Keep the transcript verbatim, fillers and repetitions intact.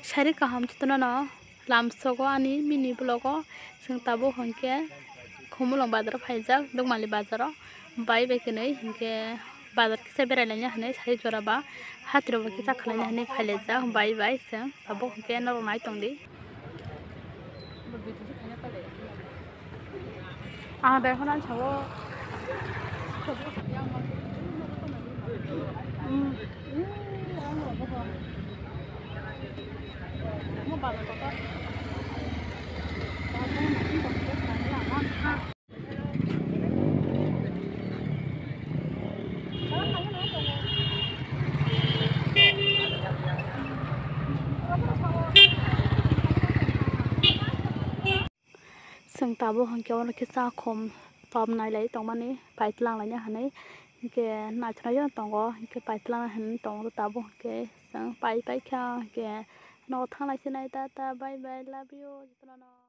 Sari kaham jotono no lamsogo ani mini vlog o. Chwng tabuk hwnkhe Khumulwng bazar o phaijak, Dukmali bazar o bai bai kwnwi hwnkhe bazar kisa berai laina hwnwi sari jora ba hati rok bai kisa khwlaina hwnwi phailaijak bai bai. Chwng tabuk hwnkhe norok nai tongdi. Ang de hono ang sao. Chwng tabuk hwnkhe oro khe chakhum tom nailai tongmani paitwlang laina hwnwi hwnkhe naithok naithok tongo, hwnkhe paitwlang hinwi tongo tabuk hwnkhe chwng pai paikha hwnkhe nogo thanglai se nai, tata bye bye love you jotono no.